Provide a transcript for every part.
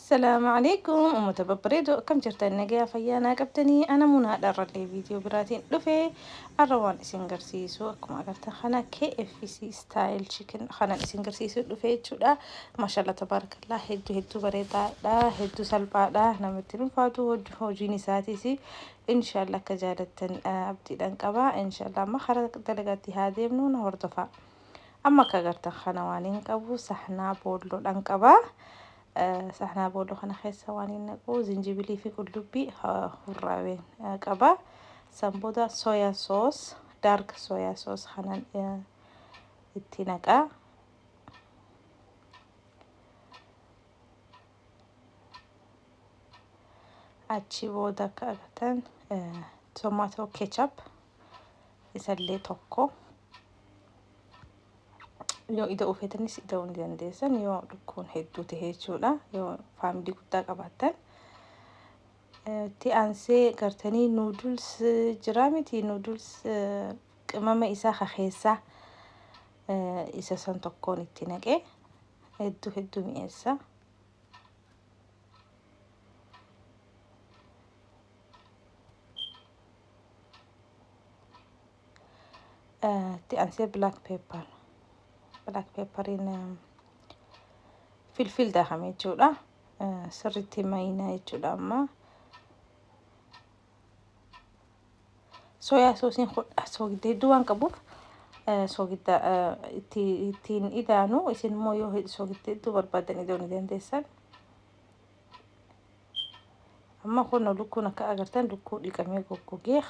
Assalaamu alaikum uummata babbareedoo, akkam jirtan? Nagayaa fayyaa qabdanii? Ana munaadha. Irrallee viidiyoo biraatiin dhufe. Har'a waan isin garsiisu, akkuma agartan kana, KFC style chicken kanan isin garsiisu dhufe jechuudha. Maashaallah, tabaarakallah, hedduu hedduu bareedaadha, hedduu salphaadha, namatti ulfaatu hojiin isaatiis. Inshaallah akka jaalattan abdiidhaan qaba. Inshaallah amma karaa dalagaatti haa deemnu, na hordofaa. Amma akka agartan kana waan hin qabu, sahnaa boolloodhaan qaba. Sahnaa boolloo kana keessa waan hin naqu, zinjibilii fi qullubbii hurraaween qaba. San booda soya sauce, dark soya sauce kanan itti naqa. Achi booda akka agartan tomato ketchup isallee tokko, yoo ida'uu feetanis ida'uu ni dandeessan, yoo lukkuun hedduu ta'e jechuudha, yoo family guddaa qabaattan. Itti aansee gartanii noodles jira miti, noodles qimama isaa kakeessaa isa san tokkoon itti naqee hedduu hedduu mi'eessa. Itti aansee black pepper, black pepperiin filfil daakame jechuudha. Sirriitti mayina jechuudha. Amma soya sauceiin soogidda hedduu waan qabuuf soogidda ittiin idaanu. Isin immoo yoo soogidda hedduu barbaadan ida'uu ni dandeessan. Amma kun lukkuun akka agartan lukkuu dhiqamee goggogee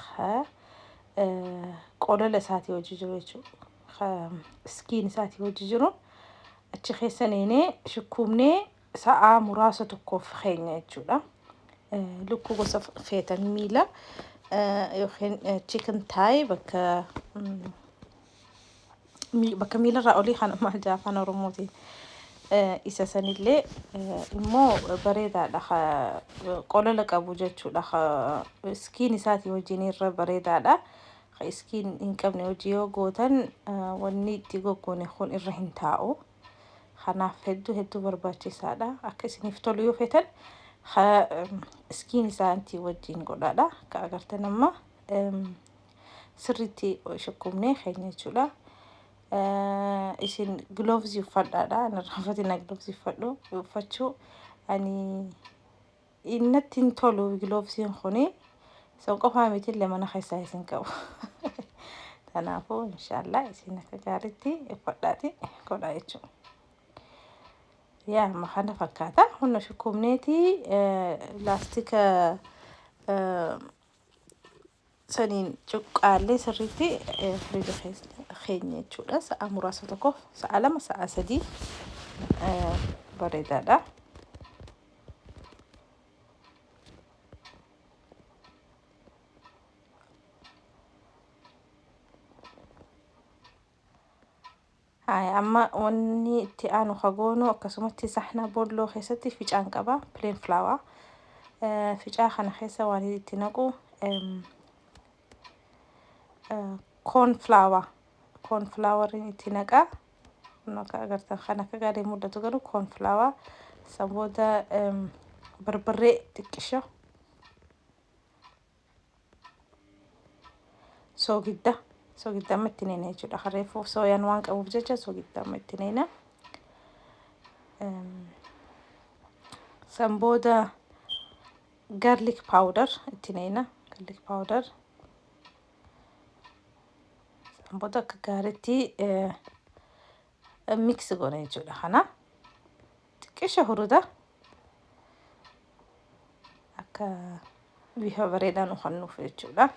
qolala isaatii hojii jiru jechuudha. Skin isaatii hojii jiru achi keessa neenee shukkuumnee sa'aa muraasa tokkoof keenya jechuudha. Lukkuu gosa feetan, miila yookiin chicken thigh, bakka miilarraa olii kana, maal jaa Afaan Oromootiin, isa sanillee immoo bareedaadha, qolala qabu jechuudha. Skin isaatii wajjin irra bareedaadha. Skin hin qabne hojii yoo gootan wanni itti goggoone kun irra hin taa'u. Kanaaf hedduu hedduu barbaachisaadha. Akka isiniif tolu yoo feetan skin isaatii wajjin godhaadha. Akka agartan amma sirriitti shukkumnee keenya jechuudha. Isin glovesii uffadhaadha. Ani irraanfatina glovesii uffadhu uffachuu. Ani natti hin tolu glovesiin kuni. San qofaa miti illee, mana keessaa isin qabu. Kanaafuu inshaallah isin akka gaariitti uffadhaati godhaa jechuudha. Yaa, amma kana fakkaata. Humna shukkumneeti laastika saniin cuqqaallee sirriitti firiija keenya jechuudha. Sa'a muraasa tokkoof, sa'a 2, sa'a 3 bareedaadha. Amma wanni itti aanu kagoonu, akkasumatti saxna boolloo keessatti ficaan qaba, plain flour. Ficaa kana keessa waan itti naqu corn flour, corn flourin itti naqa. Akka agartan kan akka gaarii mul'atu garuu corn flour. San booda barbarree xiqqisho, soogidda, soogidda amma itti neena jechuudha. Reefu sooyaan waan qabuuf jecha soogidda amma itti neena. San booda garlic powder itti neena, garlic powder. San booda akka gaariitti mix goona jechuudha. Kana xiqqisha huruda akka bifa bareedaa nu kennuuf jechuudha.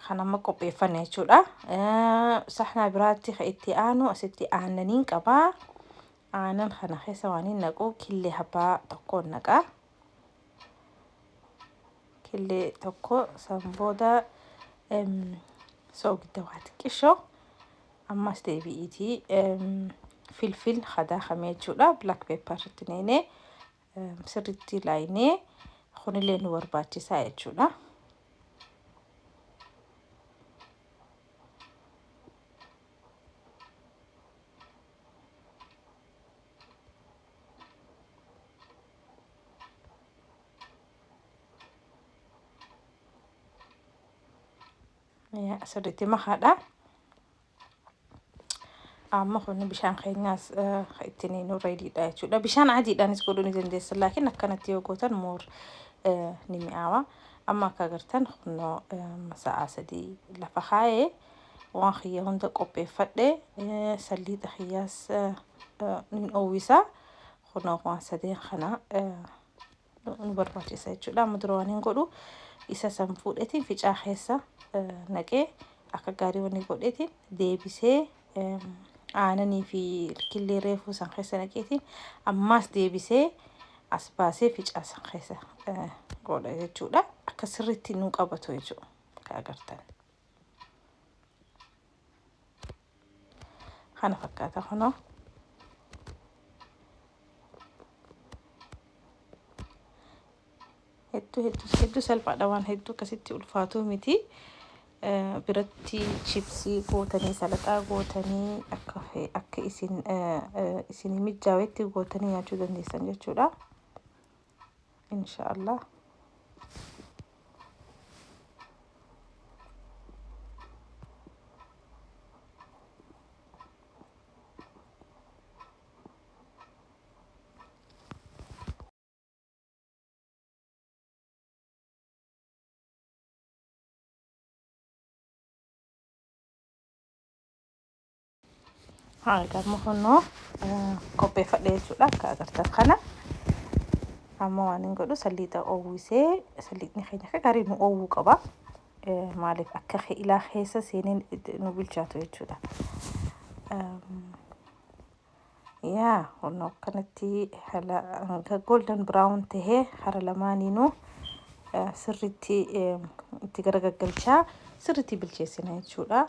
Kan amma qopheeffanne jechuudha. Saxnaa biraatti kan itti aanu, asitti aannaniin qabaa. Aannan kana keessa waan hin naqu, killee habbaa tokkoon naqaa. Killee tokko. San booda soogidda waa xiqqishoo, ammas deebi'iitii filfil hadaakame jechuudha. Black pepper itti neenee sirriitti laayinee, kunillee nu barbaachisaa jechuudha. Sirriitti makaadha. Amma kun bishaan keenyaas ittiin nurra hidhiidha jechuudha. Bishaan adiidhaanis godhuu ni dandeessa, laakiin akkanatti yoo gootan more ni mi'aawa. Amma akka agartan kunoo sa'a 3 lafa kaa'ee waan kiyya hunda qopheeffadhe, salliixa kiyyaas ni oowwisa. Kunoo waan sadeen kana nu barbaachisa jechuudha. Amma dura waan hin godhu isa san fuudheetiin ficaa keessa naqee akka gaarii wanni godheetiin deebisee aananii fi killee reefuu san keessa naqeetiin ammaas deebisee as baasee ficaa san keessa godha jechuudha. Akka sirriitti nu qabatu jechuudha. Akka agartan. Kana fakkaata kunoo. Hedduu hedduu hedduu salphaadha, waan hedduu akkasitti ulfaatu miti. Biratti chipsii gootanii, salaxaa gootanii, akka isin mijaawetti gootanii nyaachuu dandeessan jechuudha. Inshaallah. Haa, amma kunoo qopheeffadhe jechuudha akka agartan kana. Amma waan hin godhu salliixa oowwisee, salliixni keenya akka gaarii nu oowwuu qaba. Maaliif akka ilaa keessa seenee nu bilchaatu jechuudha. Yaa, kunoo akkanatti hanga golden brown tahee hara lamaaniinuu sirriitti itti garagaggalchaa sirriitti bilcheessina jechuudha.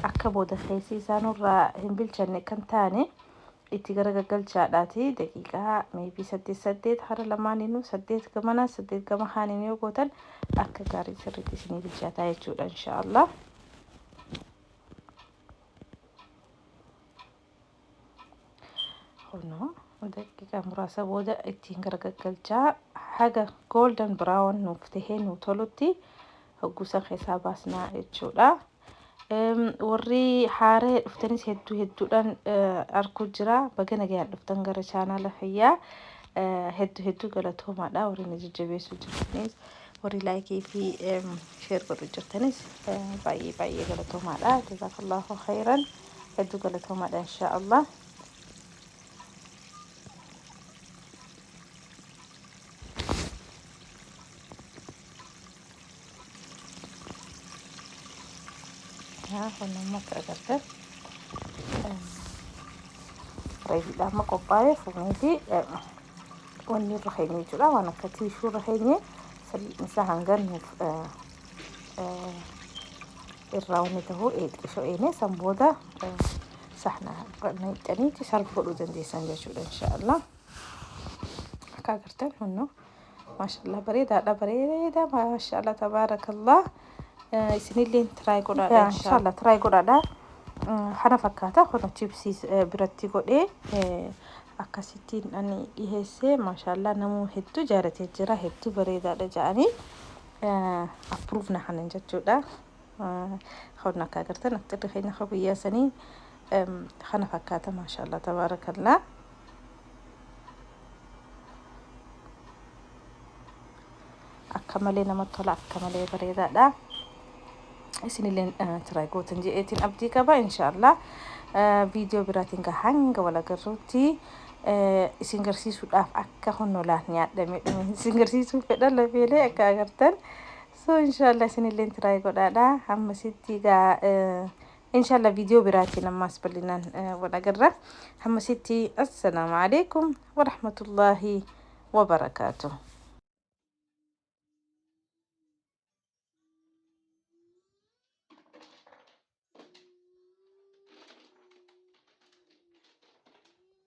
Akka booda keessi isaa nurraa hin bilchanne kan taane itti garagaggalchaadhaati daqiiqaa maybe 8 8 hara lamaaniinuu, 8 gamana 8 gama haaniin yoo gootan akka gaarii sirriitti isinii bilchaataa jechuudha, inshaallah. Kunoo daqiiqaa muraasa booda ittiin garagaggalchaa haga golden brown nuuf tahee nu tolutti hogguusan keessaa baasnaa jechuudha. Warri haaree dhuftanis hedduu hedduudhaan arkuu jira. Baga nagayaan dhuftan gara chaanaala fayyaa. Hedduu hedduu galatoomaadha. Warri na jajjabeessuu jirtanis, warri like fi share godhu jirtanis baay'ee baay'ee galatoomaadha. Jazaakallahu khayran. Hedduu galatoomaadha, inshaa Allah. Yaa, kun amma akka agartan reedidha, amma qophaa'ee fuuneeti wanni irra keenya jechuudha, waan akka tissue irra keenye salliin isaa hanga nuuf irraa wanni ta'uu xiqqishoo eene san booda saxna naqxaniiti serve godhuu dandeessan jechuudha, inshaallah. Akka agartan hunnoo maashaallah bareedaadha, bareeda, maashaallah, tabaarakallah. Isinillee try godhaadha, inshaallah try godhaadha. Kana fakkaata kun chipsii biratti godhee akkasittiin ani dhiheessee, maashaallah, namuu hedduu jaalatee jira, hedduu bareedaadha jedhanii approve na kanan jechuudha. Kun akka agartan aftirri keenya guyyaa sanii kana fakkaata, maashaallah, tabaarakallah. Akka malee namatti tola, akka malee bareedaadha. Isinillee try gootan je'eetiin abdii qaba, inshaallah. Viidiyoo biraatiin hanga wal agarruutti isin garsiisuudhaaf akka honnolaan nyaadhamee dhume isin garsiisuu fedha lafeelee akka agartan. So inshaallah isinillee try godhaadha. Hammasitti gaa inshaallah viidiyoo biraatiin ammaas bal'inaan wal agarra. Hammasitti assalaamu alaikum warahmatullaahi wabarakaatuh.